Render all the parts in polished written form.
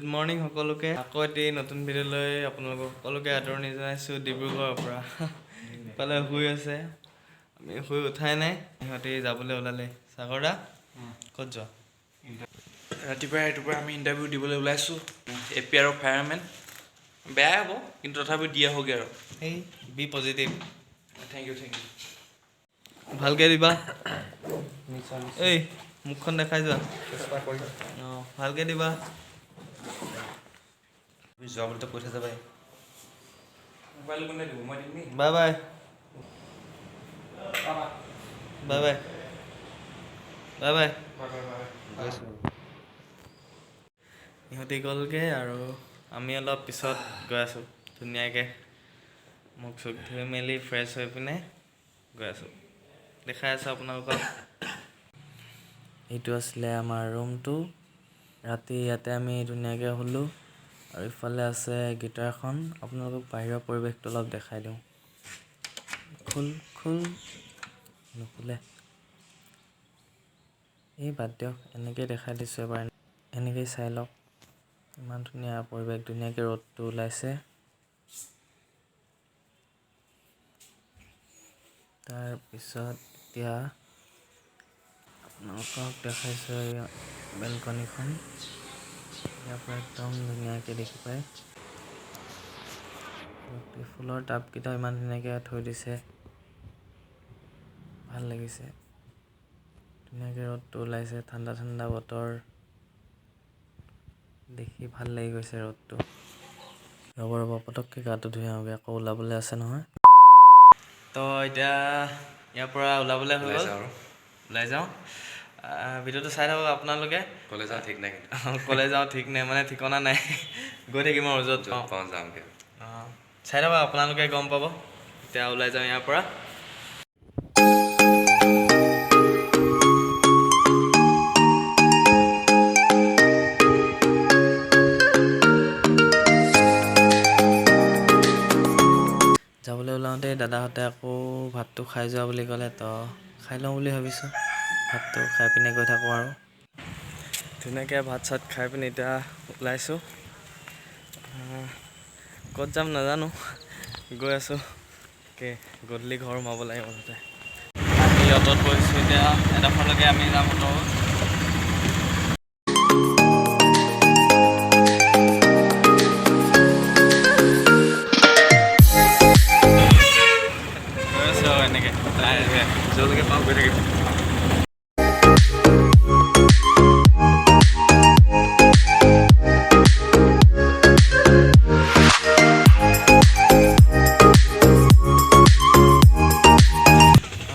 Good morning সকলোকে, আকৌ এটি নতুন ভিডিঅ'লৈ আপোনালোকক সকলোকে আদৰণি জনাইছোঁ ডিব্ৰুগড়ৰ পৰা। ইফালে শুই আছে, আমি শুই উঠাই নাই, সিহঁতি যাবলৈ ওলালে। সাগৰদা, ক'ত যোৱা? ৰাতিপুৱাই ৰাতিপুৱাই আমি ইণ্টাৰভিউ দিবলৈ ওলাইছোঁ, এ পি আৰৰ ফায়াৰমেন। বেয়াই হ'ব, কিন্তু তথাপিও দি আহোঁগৈ আৰু। সেই B positive. Thank you, thank you. ভালকৈ দিবা। এই মুখখন দেখাই যোৱা। অঁ, ভালকৈ দিবা। যোৱা বুলিতো কৈ থৈ যাবাই। মোবাইল কোনে দিব? মই দিম নি? Bye bye, bye bye, bye bye. গৈছোঁ। ইহঁতি গ'লগৈ আৰু আমি অলপ পিছত গৈ আছোঁ। ধুনীয়াকৈ মুখ চুখ ধুই মেলি ফ্ৰেছ হৈ পিনে গৈ আছোঁ, দেখাই আছোঁ আপোনালোকক। এইটো আছিলে আমাৰ ৰুমটো। ৰাতি ইয়াতে আমি ধুনীয়াকৈ শুলোঁ। আৰু ইফালে আছে গীটাৰখন। আপোনালোকক বাহিৰৰ পৰিৱেশটো অলপ দেখাই দিওঁ। খোল খোল, নুখোলে। এই বাদ দিয়ক, এনেকেই দেখাই দিছোঁ এবাৰ, এনেকেই চাই লওক। ইমান ধুনীয়া পৰিৱেশ, ধুনীয়াকৈ ৰ'দটো ওলাইছে। তাৰপিছত এতিয়া আপোনালোকক দেখাইছোঁ এই বেলকনিখন। ইয়াৰ পৰা একদম ধুনীয়াকৈ দেখি পায়। ফুলৰ টাবকেইটা ইমান ধুনীয়াকৈ থৈ দিছে, ভাল লাগিছে। ধুনীয়াকৈ ৰ'দটো ওলাইছে, ঠাণ্ডা ঠাণ্ডা বতৰ, দেখি ভাল লাগি গৈছে ৰ'দটো। ৰ'ব ৰ'ব, পটককৈ গাটো ধুই আহোঁগৈ, আকৌ ওলাবলৈ আছে নহয়। তো এতিয়া ইয়াৰ পৰা ওলাবলৈ হৈ ওলাই গ'ল। যাওঁ আৰু। ওলাই যাওঁ। ভিডিঅ'টো চাই থাকক আপোনালোকে। ক'লে যাওঁ ঠিক নাই কিন্তু। ক'লে যাওঁ ঠিক নাই, মানে ঠিকনা নাই, গৈ থাকিম আৰু য'ত য'ত পাওঁ। পাওঁ যামগৈ। অঁ, চাই থাকক আপোনালোকে, গম পাব। এতিয়া ওলাই যাওঁ ইয়াৰ পৰা। যাবলৈ ওলাওঁতে দাদাহঁতে আকৌ ভাতটো খাই যোৱা বুলি ক'লে, তো খাই লওঁ বুলি ভাবিছোঁ। ভাতটো খাই পিনে গৈ থাকোঁ আৰু। ধুনীয়াকৈ ভাত চাত খাই পিনে এতিয়া ওলাইছোঁ। ক'ত যাম নাজানো, গৈ আছোঁ। গধূলি ঘৰ সোমাব লাগে মুঠতে। আহি অ'টত বহিছোঁ এতিয়া, এডোখৰলৈকে আমি যাম অ'টত। গৈ আছোঁ আৰু এনেকৈ লাহে লাহে। য'লৈকে পাওঁ গৈ থাকিম।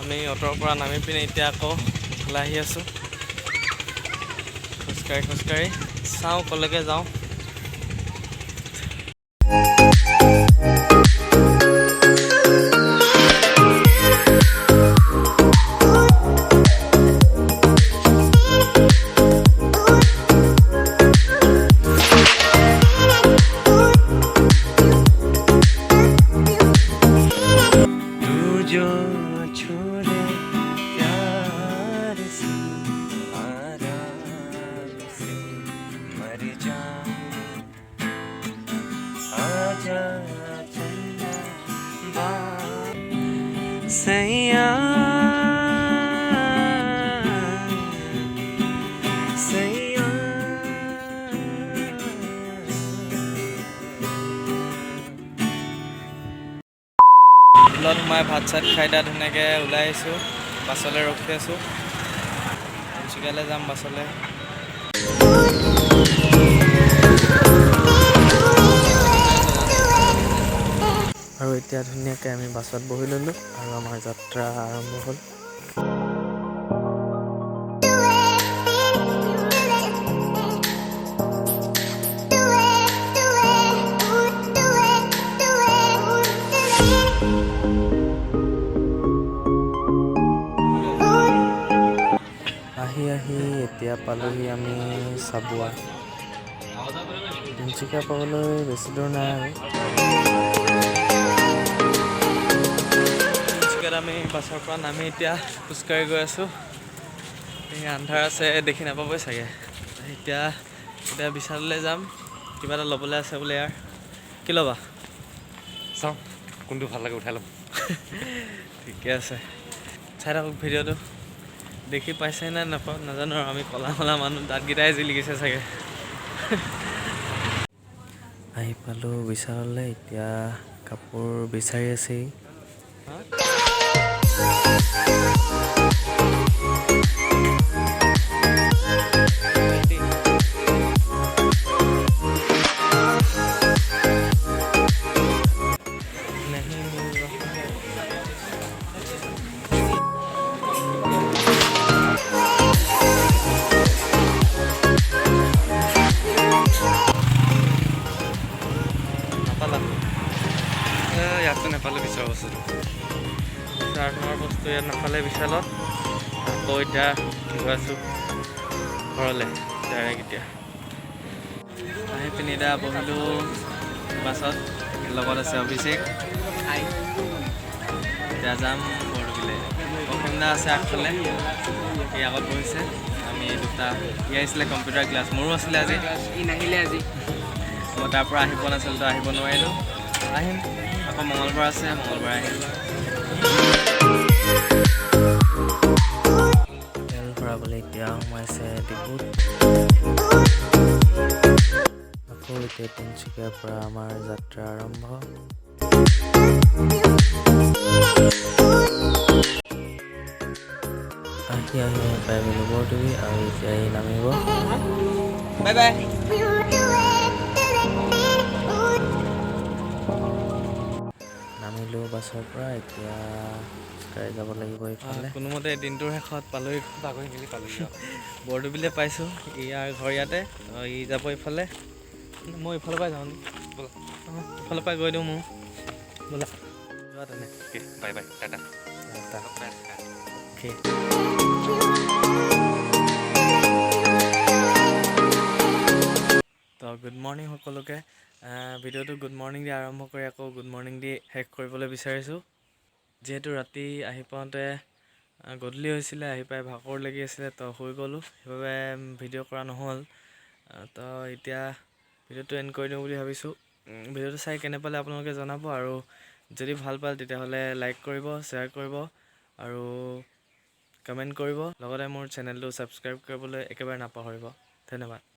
আমি অ'টৰ পৰা নামি পিনে এতিয়া আকৌ ওলাই আহি আছোঁ খোজকাঢ়ি খোজকাঢ়ি। চাওঁ ক'লৈকে যাওঁ। तू जो छू ले प्यार से, आराम से मर जाऊं। आजा चंदा बा सैया सैया। হোটেলত সোমাই ভাত চাত খাই তাত ধুনীয়াকৈ ওলাই আহিছোঁ। বাছলৈ ৰখি আছোঁ, তিনিচুকীয়ালৈ যাম বাছলৈ। আৰু এতিয়া ধুনীয়াকৈ আমি বাছত বহি ল'লোঁ আৰু আমাৰ যাত্ৰা আৰম্ভ হ'ল। আহি আহি এতিয়া পালোহি আমি চাবুৱা। তিনিচুকীয়া পাবলৈ বেছি দূৰ নাই আৰু। তিনিচুকীয়াত আমি বাছৰ পৰা নামি এতিয়া খোজকাঢ়ি গৈ আছোঁ। এই আন্ধাৰ আছে, দেখি নাপাবই চাগে। এতিয়া এতিয়া বিশাললৈ যাম। কিবা এটা ল'বলৈ আছে বোলে ইয়াৰ। কি ল'বা? চাওঁ কোনটো ভাল লাগে, উঠাই ল'ম। ঠিকে আছে, চাই থাকক ভিডিঅ'টো। দেখি পাইছে নে নাপাওঁ নাজানো আৰু, আমি ক'লা ক'লা মানুহ, দাঁতকেইটাই জিলিকিছে চাগে। আহি পালোঁ বিশাললৈ। এতিয়া কাপোৰ বিচাৰি আছেই। नहीं मिल रहा है। নাপালা? ইয়াততো নাপালোঁ বিচৰা বস্তুটো। বিচৰা ধৰণৰ বস্তু ইয়াত নাপালে বিশালত। আকৌ এতিয়া গৈ আছোঁ ঘৰলৈ ডাইৰেক্ট। এতিয়া আহি পিনি এতিয়া বহিলোঁ বাছত। লগত আছে অভিষেক। এতিয়া যাম বৰদুবিলে। অসীম দা আছে আগফালে, সি আগত বহিছে। আমি দুটা, সি আহিছিলে কম্পিউটাৰ ক্লাছ, মোৰো আছিলে আজি। ই নাহিলে আজি। মই তাৰ পৰা আহি পোৱা নাছিলোঁ, তো আহিব নোৱাৰিলোঁ। আহিম আকৌ, মঙলবাৰ আছে, মঙলবাৰে আহিম। তেল ভৰাবলৈ এতিয়া সোমাইছে ডিপুত। আকৌ এতিয়া তিনিচুকীয়াৰ পৰা আমাৰ যাত্ৰা আৰম্ভ। আহি আহি পাই গ'লোঁ বৰডুবি আৰু এতিয়া ই নামিব। Bye bye. নামিলোঁ বাছৰ পৰা, এতিয়া খোজকাঢ়ি যাব লাগিব ইফালে। কোনোমতে দিনটোৰ শেষত পালোহি। বাগৰি মেলি পালোহি আৰু। বৰডুবিলে পাইছোঁ। ইয়াৰ ঘৰ ইয়াতে, ই যাব ইফালে, মই ইফালৰ পৰাই যাওঁ নেকি? ব'লা। অঁ, ইফালৰ পৰাই গৈ দিওঁ মোৰ। ব'লা, যোৱা তেনে। Okay, bye bye, Tata. Okay. তো গুড মৰ্ণিং সকলোকে। ভিডিঅ'টো গুড মৰ্ণিং দি আৰম্ভ কৰি আকৌ গুড মৰ্ণিং দি শেষ কৰিবলৈ বিচাৰিছোঁ। যিহেতু ৰাতি আহি পাওঁতে গধূলি হৈছিলে, আহি পাই ভাগৰ লাগি আছিলে, তো শুই গ'লোঁ, সেইবাবে ভিডিঅ' কৰা নহ'ল। তো এতিয়া ভিডিঅ'টো এণ্ড কৰি দিওঁ বুলি ভাবিছোঁ। ভিডিঅ'টো চাই কেনে পালে আপোনালোকে জনাব আৰু যদি ভাল পালে তেতিয়াহ'লে লাইক কৰিব, শ্বেয়াৰ কৰিব আৰু কমেণ্ট কৰিব। লগতে মোৰ চেনেলটো ছাবস্ক্ৰাইব কৰিবলৈ একেবাৰে নাপাহৰিব। ধন্যবাদ।